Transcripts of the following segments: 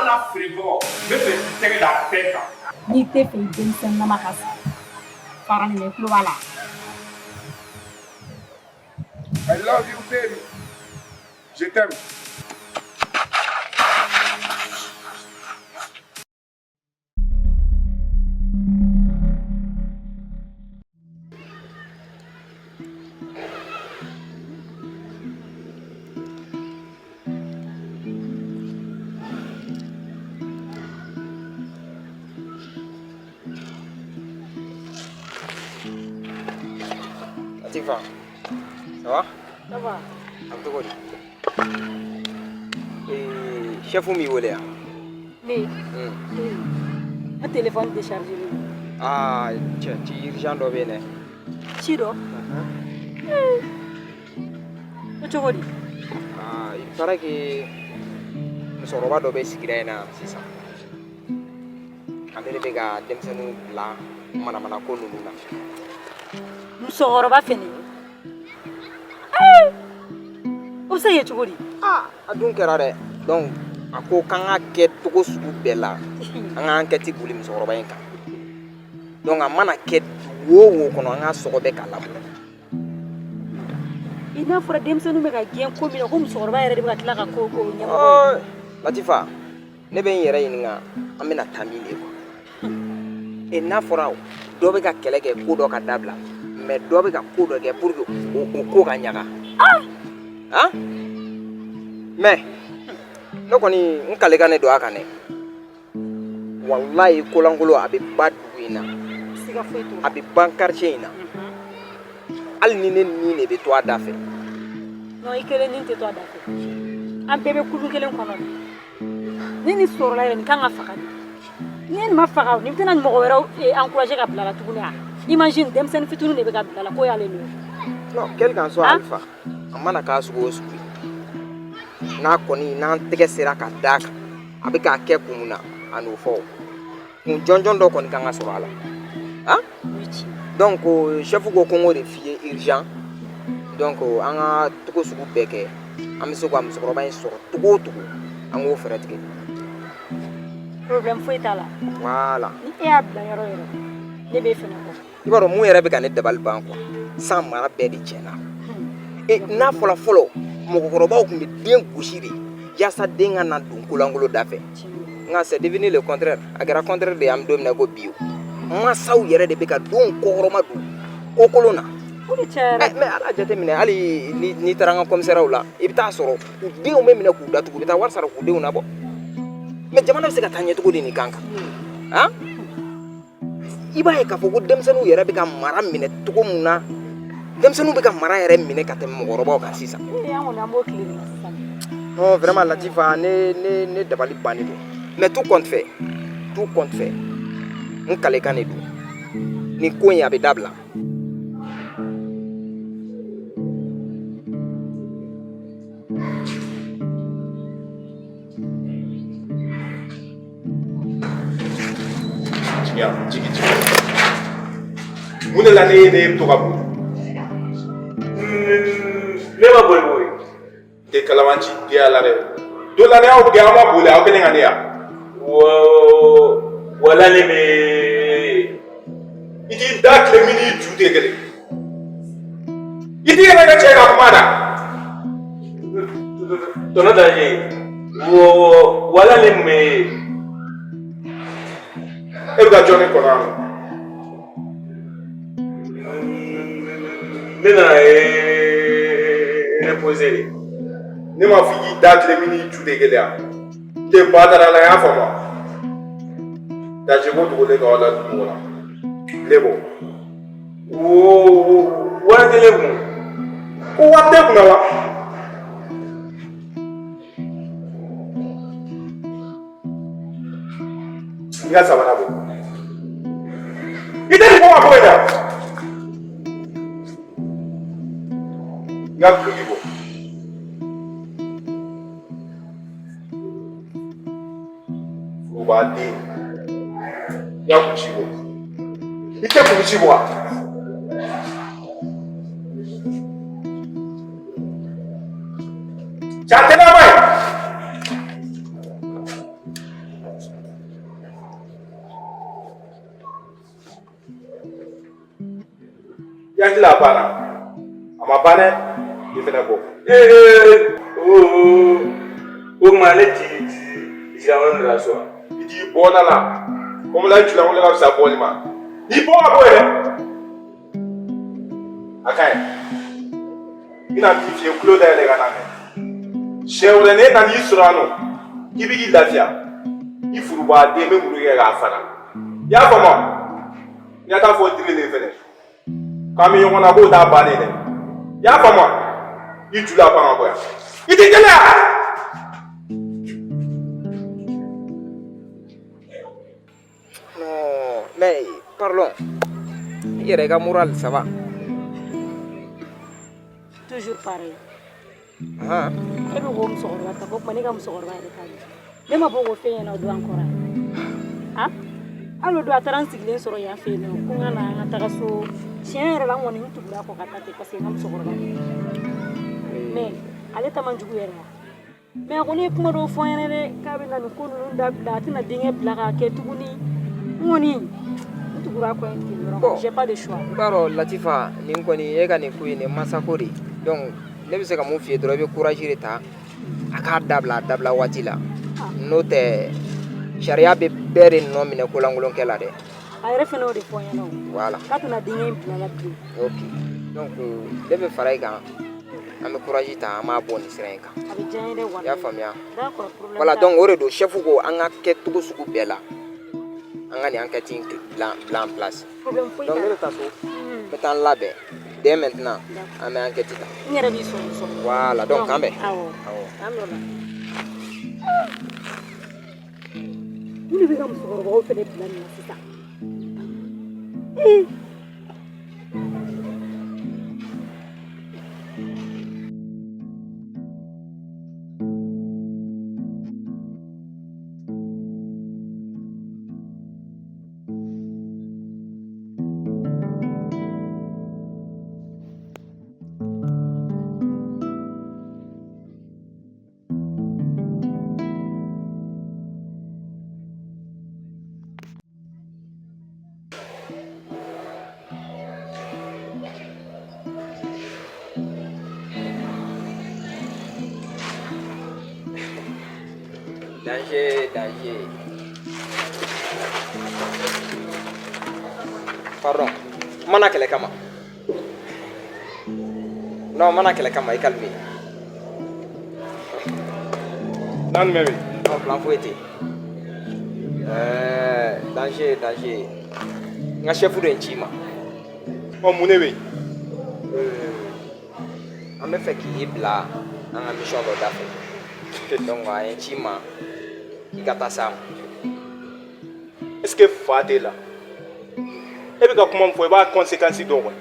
n'a feerebagaw, n bɛ fɛ k'i tɛgɛ da bɛɛ kan. N'i tɛ fɛ i denmisɛnninama ka sa, fara nin na, i tulo b'a la. I love you, baby. Je t'aime. Latifa, ça va? Ça va. A bɛ cogo di? Ee, chef m'i wele yan? Ne? N ka téléphone déchargé len don. Aa, cɛ, ci urgent dɔ bɛ yen dɛ. Ci dɔ? Ko cogo di? Aa, il paraît que musokɔrɔba dɔ bɛ sigida in na sisan. Ale de bɛ ka denmisɛnninw bila manamana ko ninnu na. Musokɔrɔba fɛnɛ? O bɛ se ka kɛ cogo di? Aa, a dun kɛra dɛ. Donc a ko k'an ka kɛ cogo sugu bɛɛ la, an ka enquête boli musokɔrɔba in kan. Donc a mana kɛ wo o wo kɔnɔ, an k'a sɔgɔbɛ k'a labɔ. I n'a fɔra denmisɛnninw bɛ ka gɛn ko min na, ko musokɔrɔba yɛrɛ de bɛ ka tila ka ko ko ɲɛmɔgɔ ye. Latifa, ne bɛ n yɛrɛ ɲininka, an bɛna taa min de quoi. E n'a fɔra dɔ bɛ ka kɛlɛ kɛ ko dɔ ka dabila, mais dɔ bɛ ka ko dɔ kɛ pour que o ko ka ɲaga. Ah! Mais ne kɔni n kalekan de don a kan dɛ. Walayi, kolankolon a bɛ ban dugu in na. Siga foyi t'o la. A bɛ ban quartier in na. Hali ni ne ni de bɛ to a da fɛ. Non, i kelen ni tɛ to a da fɛ. An bɛɛ bɛ kulu kelen kɔnɔ de. Ni nin sɔrɔla yɛrɛ, nin kan ka faga de. Ni nin ma faga, nin tɛna mɔgɔ wɛrɛw encourager ka bila la tuguni a. Imagine, denmisɛnnin fitinin de bɛ ka bila la, k'o y'ale nɔ ye. Non, quel qu'en soit Alpha, a mana k'a sugu o sugu ye, n'a kɔni n'an tɛgɛ sera ka d'a kan, a bɛ k'a kɛ kun mun na, a n'o fɔ. Kun jɔnjɔn dɔ kɔni kan ka sɔrɔ a la. Han? Donc chef ko ko n k'o de f'i ye urgent. Donc an ka cogo sugu bɛɛ kɛ, an bɛ se ka musokɔrɔba in sɔrɔ cogo o cogo, an k'o fɛɛrɛ tigɛ. Problème foyi t'a la. Voilà. Ni e y'a bila yɔrɔ o yɔrɔ, ne b'e fɛnɛ kɔ. I b'a dɔn mun yɛrɛ bɛ ka ne dabali ban quoi, san mara bɛɛ de tiɲɛna. E n'a fɔra fɔlɔ, mɔgɔkɔrɔbaw tun bɛ den gosi de yaasa den ka na don kolankolon da fɛ. Nka c'est devenu le contraire. A kɛra contraire de ye an bɛ don min na i ko bi o. Mansaw yɛrɛ de bɛ ka denw kɔkɔrɔma don ko kolon na. O de cayara. Mais ala jateminɛ, hali n'i taara an ka commissariat la, i bɛ taa sɔrɔ u denw bɛ minɛ k'u datugu, u bɛ taa wari sara k'u denw nabɔ. Mais jamana bɛ se ka taa ɲɛ cogo di nin kan kan? Han? I b'a ye k'a fɔ ko denmisɛnninw yɛrɛ bɛ ka mara minɛ cogo min na, denmisɛnninw bɛ ka mara yɛrɛ minɛ ka tɛmɛ mɔgɔkɔrɔbaw kan sisan. Ee, an kɔni an b'o tile de la sisan. Non, vraiment Latifa, ne dabali bannen don. Mais tout compte fait, tout compte fait, n kalekan de don. Nin ko in a bɛ dabila. Jigin jigin jigin. Mun de la ne ye ne to ka boli? Ne ma boli koyi. Tɛ kalabanci diya la dɛ. Don la ne y'aw gɛn, aw ma boli, aw kɛlen ka ne yan. Wala ne bɛ. I t'i da tile min n'i ju tɛ kelen. I t'i yɛrɛ kɛ cɛ ka kuma da. Tɔnɔ Daje, wala ne bɛ. E bɛ ka jɔn de kɔnɔ yan nɔ? Ne nana reposer de. Ne m'a fɔ i k'i da tile min n'i ju tɛ kelen yan. Tɛ ba dara la, i y'a faamu wa? Daje ko dogolen don aw la dugu kɔnɔ. Ne bɔ. Wari tɛ ne kun. Ko wari tɛ kunna wa? I ka sabara bɔ. I tɛ nin bɔ ka bɔ yen dɛ. I ka duloki bɔ. Forobaden. I ka kulusi bɔ. I tɛ kulusi bɔ wa? Cɛ a tɛ laban ye. I hakili la a banna a ma ban dɛ i fɛnɛ bɔ. Ee o o tuma ne ti jilankolon de la so wa? I t'i bɔ da la komi la jilankolon ka fisa bɔli ma i bɔ ka bɔ yɛrɛ a ka ɲi n bɛna min f'i ye tulo dayɛlɛ ka na mɛn siɲɛ wɛrɛ ne nan'i sɔrɔ yan nɔ k'i bɛ k'i lafiya i furubaden bɛ muru kɛ k'a faga i y'a faamu wa i ka taa fɔ Direlen fɛnɛ k'an bɛ ɲɔgɔn na k'o t'a bannen dɛ i y'a faamu wa i ju la pan ka bɔ yan i tɛ kɛnɛya. Non, mais parlons. I yɛrɛ ka moral, ça va? Toujours pareil. Ah. E bɛ k'o musokɔrɔba ta o tuma ne ka musokɔrɔba yɛrɛ ta ɲɛ. Ne ma bɔ k'o fɛn ɲɛna o don an kɔrɔ yan. Hali o don a taara n sigilen sɔrɔ yan fɛ yen nɔ ko n ka na an ka taga so tiɲɛ yɛrɛ la n kɔni n tugula a kɔ ka taa ten parce que n ka musokɔrɔba don. Mais ale ta man jugu yɛrɛ la. Mais a kɔni ye kuma dɔw fɔ n ɲɛna dɛ k'a bɛ na nin ko ninnu dabila a tɛna denkɛ bila k'a kɛ tuguni n kɔni n tugura a kɔ yen ten dɔrɔn. Bon. J'ai pas de choix. I b'a dɔn Latifa, nin kɔni e ka nin ko in nin masako de donc ne bɛ se ka mun f'i ye dɔrɔn i bɛ courage de ta a k'a dabila a dabila waati la n'o tɛ sariya bɛ bɛɛ de nɔ minɛ kolankolonkɛ la dɛ. A yɛrɛ fana y'o de fɔ n ɲɛna o. Voilà. K'a tɛna denkɛ in bila la bilen. Ok, donc ne bɛ fara i kan an bɛ courage ta an b'a bɔ nin sira in kan. A bɛ diya n ye dɛ walayi. I y'a faamuya. D'accord, problème Voilà t'a la. Donc o de don chef ko an ka kɛ cogo sugu bɛɛ la an ka nin enquête in bila en place. Problème foyi Donc t'a ne la. bɛ taa so n bɛ taa n labɛn dès maintenant an bɛ enquête ta. N yɛrɛ b'i sɔrɔ so. Voilà, donc k'an bɛn. Awɔ. Awɔ. K'an bɛn o la. Mun de bɛ ka musokɔrɔbaw fɛnɛ bila nin na sisan? Ee. Danger, danger. Pardon. N ma na kɛlɛ kama. Non, n ma na kɛlɛ kama, i calme. Plan jumɛn bɛ yen? Non, plan foyi tɛ yen. Ɛɛ, danger, danger. N ka chef de ye n ci i ma. Ɔ mun de bɛ yen? An bɛ fɛ k'i bila an ka mission dɔ da fɛ. Donc a ye n ci i ma k'i ka taa s'a ma. Est ce que fa t'e la? E bɛ ka kuma min fɔ i b'a conséquence dɔn kɔni.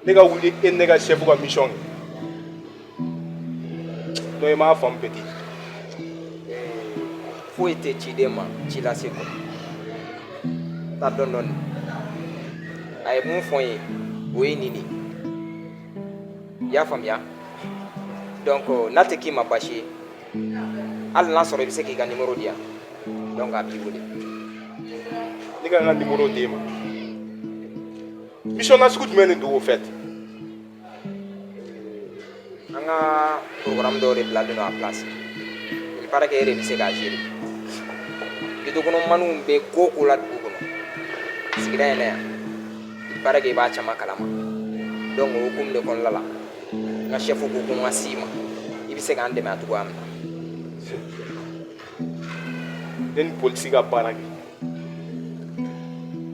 Ne ka wuli e ni ne ka chef ka mission kɛ. Non, i m'a faamu petit. Foyi tɛ ciden ma ci lase kɔ. Taa dɔɔni dɔɔni. A ye mun fɔ n ye o ye nin de ye. I y'a faamuya? Donc n'a tɛ k'i ma baasi ye hali n'a sɔrɔ i bɛ se k'i ka numéro di yan donc a b'i wele. Ne ka n ka numéro d'e ma. Mission nasugu jumɛn de don au fait? An ka programme dɔw de bilalen don en place. Il paraît que e de bɛ se k'a gérer. Ghetto kɔnɔ maniw bɛ ko o ko la dugu kɔnɔ sigida in na yan il paraît que i b'a caman kalama donc o hukumu de kɔnɔna la n ka chef ko ko n ka s'i ma i bɛ se k'an dɛmɛ a cogoya min na. Ne ni polisi ka baara kɛ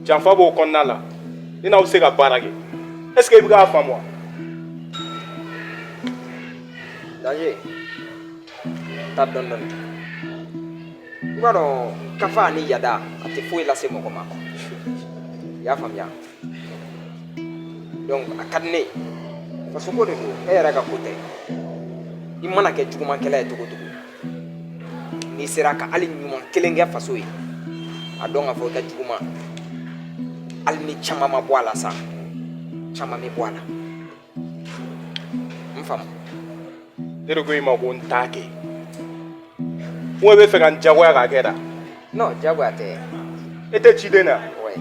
janfa b'o kɔnɔna la ne n'aw bɛ se ka baara kɛ est ce que i bɛ k'a faamu wa? Danger, taa dɔɔni dɔɔni. I b'a dɔn kafa ani yada a tɛ foyi lase mɔgɔ ma i y'a faamuya donc a ka di ne ye faso ko de don e yɛrɛ ka ko tɛ i mana kɛ jugumankɛla ye cogo o cogo n'i sera ka hali ɲuman kelen kɛ faso ye a dɔn k'a fɔ i ka juguman hali ni caman ma bɔ a la sa caman bɛ bɔ a la n faamu. Ne de ko i ma ko n t'a kɛ n ko e bɛ fɛ ka n jagoya k'a kɛ da. Non, jagoya tɛ. E tɛ ciden na. Ouais.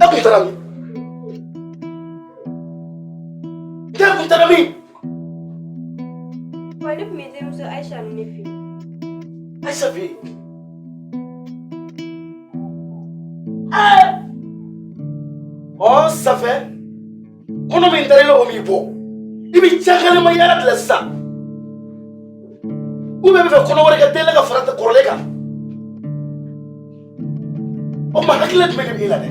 E kun taara min? E kun taara min? Wa ne tun bɛ n terimuso Ayisa ninnu de fɛ yen. Ayisa fɛ yen? Ɔ Safɛ, kɔnɔ min dara i la o m'i bɔ. I bɛ cakalema yaala de la sisan. Ou bien i bɛ fɛ kɔnɔ wɛrɛ ka da i la ka fara kɔrɔlen kan. O tuma hakilina jumɛn de bɛ e la dɛ?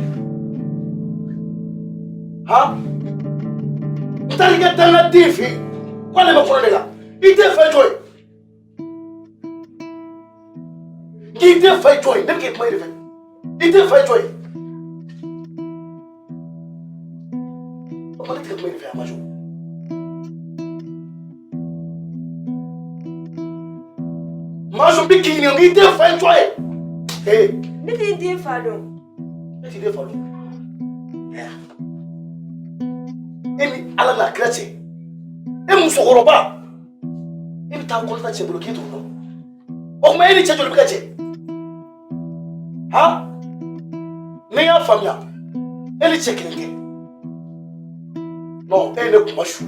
Han? N taara i ka dangaden fɛ yen k'ale bɛ kɔnɔ de la. I den fa ye jɔn ye? K'i den fa ye jɔn ye? Ne bɛ k'i kuma e de fɛ. I den fa ye jɔn ye? O tuma ne tɛ ka kuma e de fɛ a ma jɔ. Majo n bɛ k'i ɲininka k'i den fa ye jɔn ye? Ee. Ne t'i den fa dɔn. Ne t'i den fa dɔn. E ni Ala n'a kira cɛ. E musokɔrɔba. E bɛ taa kɔnɔ ta cɛ bolo k'e t'o dɔn. O tuma e ni cɛ joli bɛ ka jɛ? Han? Ni n y'a faamuya, e ni cɛ kelen tɛ. Non, e ye ne kuma su.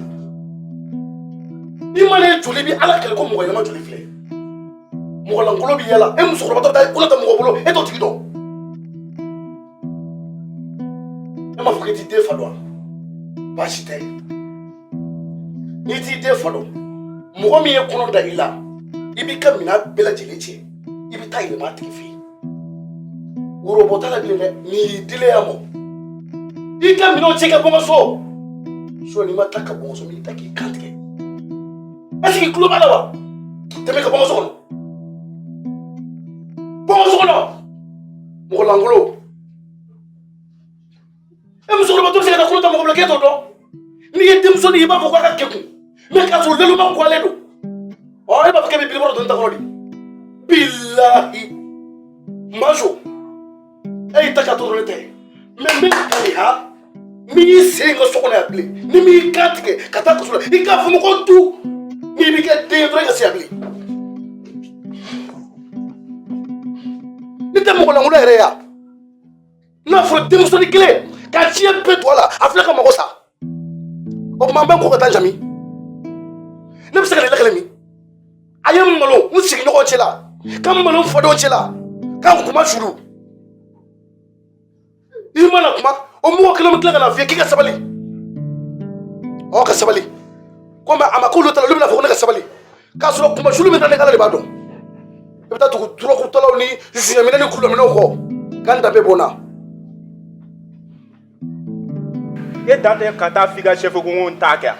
I mana e joli i bɛ Ala kɛlɛ ko mɔgɔ ɲɛnama joli filɛ. Mɔgɔ lankolon bɛ yala e musokɔrɔba tɔ bɛ taa kɔnɔ ta mɔgɔ bolo e t'o tigi dɔn. E m'a fɔ k'e t'i den fa dɔn wa? Baasi tɛ. N'i t'i den fa dɔn, mɔgɔ min ye kɔnɔ da i la, i b'i ka minɛn bɛɛ lajɛlen cɛ, i bɛ taa yɛlɛma a tigi fɛ yen. Worobɔ t'a la bilen dɛ, nin y'i dilen y'a mɔ. I ka minɛnw cɛ ka bɔ n ka so. Sinon n'i ma taa ka bɔ n ka so, n b'i ta k'i kan tigɛ. Est-ce que i tulo b'a la wa? Tɛmɛ ka bɔ n ka so kɔnɔ. Bɔ n ka so kɔnɔ. Mɔgɔ lankolon. E musokɔrɔba tɔ bɛ se ka taa kɔnɔ ta mɔgɔ bolo k'e t'o dɔn. N'i ye denmisɛnnin ye i b'a fɔ k'a ka kekun. Mais k'a sɔrɔ laloma guwalen don. Ɔ e b'a fɔ k'e bɛ bilibɔrɔ don ta kɔnɔ de. Bilahi. Majo. E y'i ta ka to dɔrɔn ne tɛ. Mais n bɛ kali ha. N'i y'i sen ka so kɔnɔ yan bilen, ni m'i kan tigɛ ka taa kaso la, i k'a fɔ ma ko tu. N'i b'i kɛ den ye dɔrɔn i ka se yan bilen. Ne tɛ mɔgɔ lankolon yɛrɛ ye yan. N'a fɔra denmisɛnnin kelen ka diɲɛ bɛɛ don a la, a filɛ ka mago sa. O tuma an bɛ ko ka taa jami. Ne bɛ se ka nin lakale min? A ye n malo n sigiɲɔgɔn cɛ la, ka n malo n fadenw cɛ la, ka n kuma sulu. I mana kuma, o mɔgɔ kelen bɛ tila ka na f'i ye k'i ka sabali. Ɔ ka sabali. Komi a ma k'olu ta la, olu bɛna fɔ ko ne ka sabali. K'a sɔrɔ kuma sulu min na ne Ala de b'a dɔn. I bɛ taa tugu dɔrɔgutalaw ni zuɲɛminɛ ni kulɔminɛw kɔ k'an danbe bɔ n na. E dan tɛ ka taa f'i ka chef ko n t'a kɛ yan.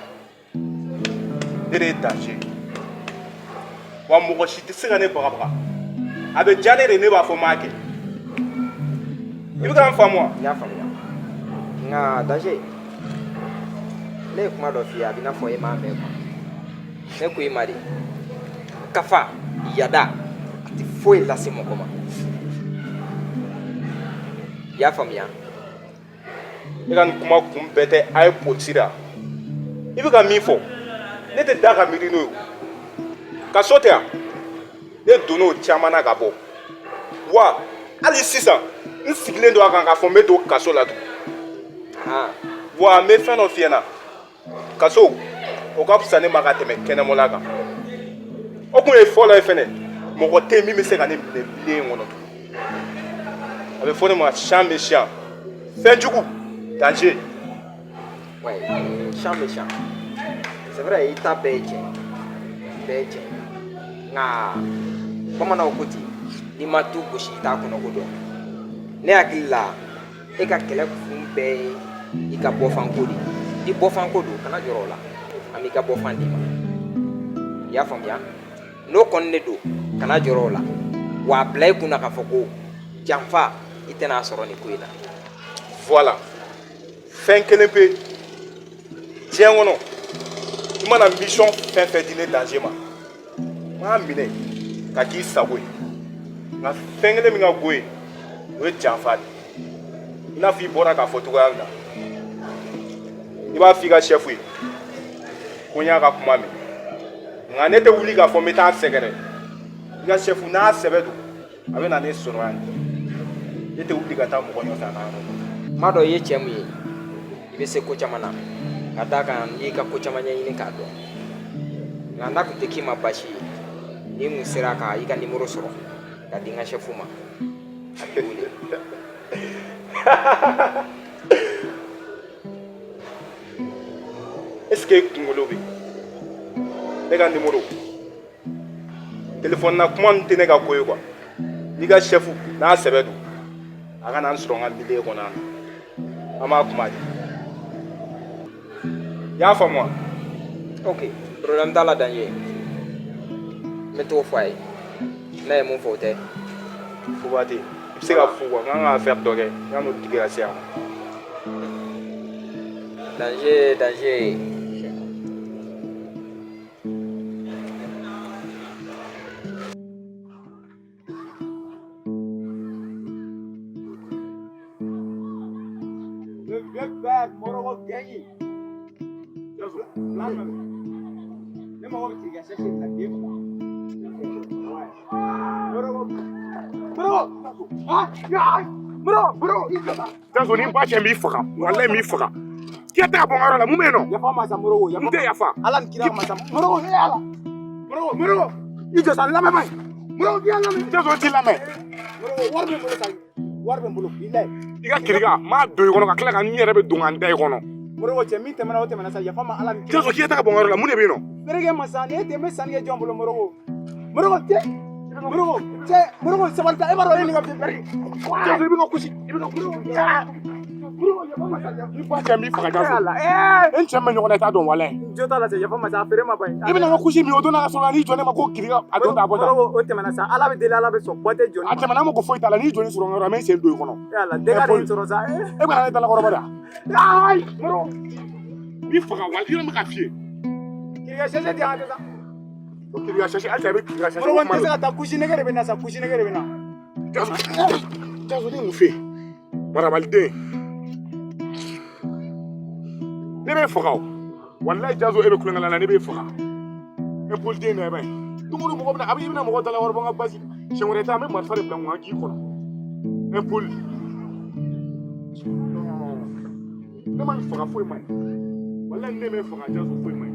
Ne de ye danger ye. Wa mɔgɔ si tɛ se ka ne bagabaga. A bɛ diya ne de ye ne b'a fɔ n m'a kɛ. I bɛ ka n faamu wa? N y'a faamuya. Nka danger, ne ye kuma dɔ f'i ye a b'i n'a fɔ e m'a mɛn quoi. Ne ko i ma de, kafa, yada, a tɛ foyi lase mɔgɔ ma. I y'a faamuya? E ka nin kuma kun bɛɛ tɛ a ye polisi la. I bɛ ka min fɔ, ne tɛ da ka miiri n'o ye. Kaso tɛ yan. Ne donn'o caman na ka bɔ. Wa hali sisan n sigilen don a kan k'a fɔ n bɛ don kaso la tugun. Wa n bɛ fɛn dɔ f'i ɲɛna. Kaso, o ka fisa ne ma ka tɛmɛ kɛnɛmɔla kan. O kun ye fɔlɔ ye fɛnɛ. Mɔgɔ tɛ yen min bɛ se ka ne minɛ bilen kɔnɔ tugun. A bɛ fɔ ne ma champ méchant. Fɛn jugu, danger. Ouais, champ méchant. C'est vrai, i ta bɛɛ ye tiɲɛ ye. Bɛɛ ye tiɲɛ ye. Nka bamananw ko ten, n'i ma tu gosi i t'a kɔnɔko dɔn. Ne hakili la, e ka kɛlɛ kun bɛɛ ye i ka bɔfanko de ye. Ni bɔfanko don, kana jɔrɔ o la. An b'i ka bɔfan d'i ma. I y'a faamuya? N'o kɔni de don, kana jɔrɔ o la. Wa a bila i kunna k'a fɔ ko janfa i tɛna a sɔrɔ nin ko in na. Voilà. Fɛn kelen pe diɲɛ kɔnɔ, i mana mission fɛn fɛn di ne danger ma, n b'a minɛ ka k'i sago ye. Nka fɛn kelen min ka go ye, o ye janfa de ye. I n'a fɔ i bɔra k'a fɔ cogoya min na, i b'a f'i ka chef ye ko n y'a ka kuma mɛn, nka ne tɛ wuli k'a fɔ n bɛ taa sɛgɛrɛ. I ka chef n'a sɛbɛ don, a bɛ na ne sɔrɔ yan. Ne tɛ wuli ka taa mɔgɔ nɔfɛ a ka yɔrɔ la. N b'a dɔn i ye cɛ mun ye, i bɛ se ko caman na, ka d'a kan n'i y'i ka ko caman ɲɛɲini k'a dɔn. Nka n'a tun tɛ k'i ma baasi ye, n'i kun sera ka i ka nimoro sɔrɔ ka di n ka sɛfu ma, a b'i wele. Est ce que e kunkolo bɛ ne ka nimoro telefɔni na kuma ninnu tɛ ne ka ko ye quoi. N'i ka sɛfu n'a sɛbɛ don, a ka na n sɔrɔ n ka milieu kɔnɔ yan nɔ, an b'a kuma de. I y'a faamu wa? Ok, problème t'a la Danger. N bɛ t'o fɔ a ye. N'a ye mun fɔ o tɛ. Foba tɛ yen. I bɛ se ka fo quoi, n kan ka affaire dɔ kɛ yanni o tigi ka se yan. Danger, danger. Le vieux père Morogo Gagny. Ne mago bɛ k'i ka sɛsi la den ma. Morogo. Morogo. Ah, ya. Morogo, Morogo, i jɔ. Jaso, ni n ba cɛ, n b'i faga, walayi n b'i faga. K'i ka taa bɔ n ka yɔrɔ la, mun bɛ yen nɔ? Yafa ma sa Morogo, yafa. N tɛ yafa. Ala ni kira ma sa. Morogo, e Ala. Morogo, Morogo. I jɔ sa, n lamɛn ba ye. Morogo, k'i y'a lamɛn. Jaso, n t'i lamɛn. Morogo, wari bɛ n bolo sa. Wari bɛ n bolo, bilayi. I ka kirika, n b'a don i kɔnɔ ka tila ka n yɛrɛ bɛ don ka n da i kɔnɔ. Morogo cɛ, min tɛmɛna o tɛmɛna sa, yafa ma Ala ni kira. Jaso, k'i ka taa bɔ n ka yɔrɔ la, mun de bɛ yen nɔ? Feere kɛ ma sa, ni e tɛ n bɛ sanni kɛ jɔn bolo Morogo. Morogo cɛ. Morogo cɛ, Morogo sabali ta, e b'a dɔn e ni ka bɛri. Jaso, i bɛ ka kusi, i bɛ ka kusi. Morogo, yafa ma sa. Ni ba cɛ, n b'i faga Jaso. Ala, ee. E n cɛ min bɛ ɲɔgɔn na, i t'a dɔn walayi. N jo t'a la cɛ, yafa ma sa, a feere ma ban. I bɛna n ka kusi min o don na ka sɔrɔ n'i jɔ ne ma ko kirika a don ta a bɔ tan. Morogo, o tɛmɛna sa, Ala bɛ deli, Ala bɛ sɔn, bɔ tɛ jɔni A ma. tɛmɛna, an mako foyi t'a la, n'i jɔni sɔrɔ n ka yɔrɔ la, n bɛ n sen don i kɔnɔ. E Ala, dégâts de ye n sɔrɔ sa. E bɛ ka ne dalakɔrɔba de wa? Ayi, Morogo. N b'i faga wali, i yɛrɛ bɛ ka f'i ye. Kirika sɛsɛ di yan tɛ sa. O kirika sɛsɛ, halisa i bɛ kirika sɛsɛ. Morogo, n tɛ se ka taa, kusi nɛgɛ de bɛ na sa, kusi nɛgɛ de bɛ na. Jaso, Jaso, ne ye mun f'e ye? Marabaliden. Ne b'e faga o. Walayi Jaso, e bɛ kulonkɛ la ne b'e faga. E poliden dɔ i b'a ye. Don o don mɔgɔ bɛna, a bɛ i bɛna mɔgɔ dala wari bɔ n ka basi. Siɲɛ wɛrɛ ta, an bɛ marifa de bila n kun an k'i kɔnɔ. E poli. Ne ma nin faga foyi ma ye. Walayi ne m'e faga Jaso foyi ma ye.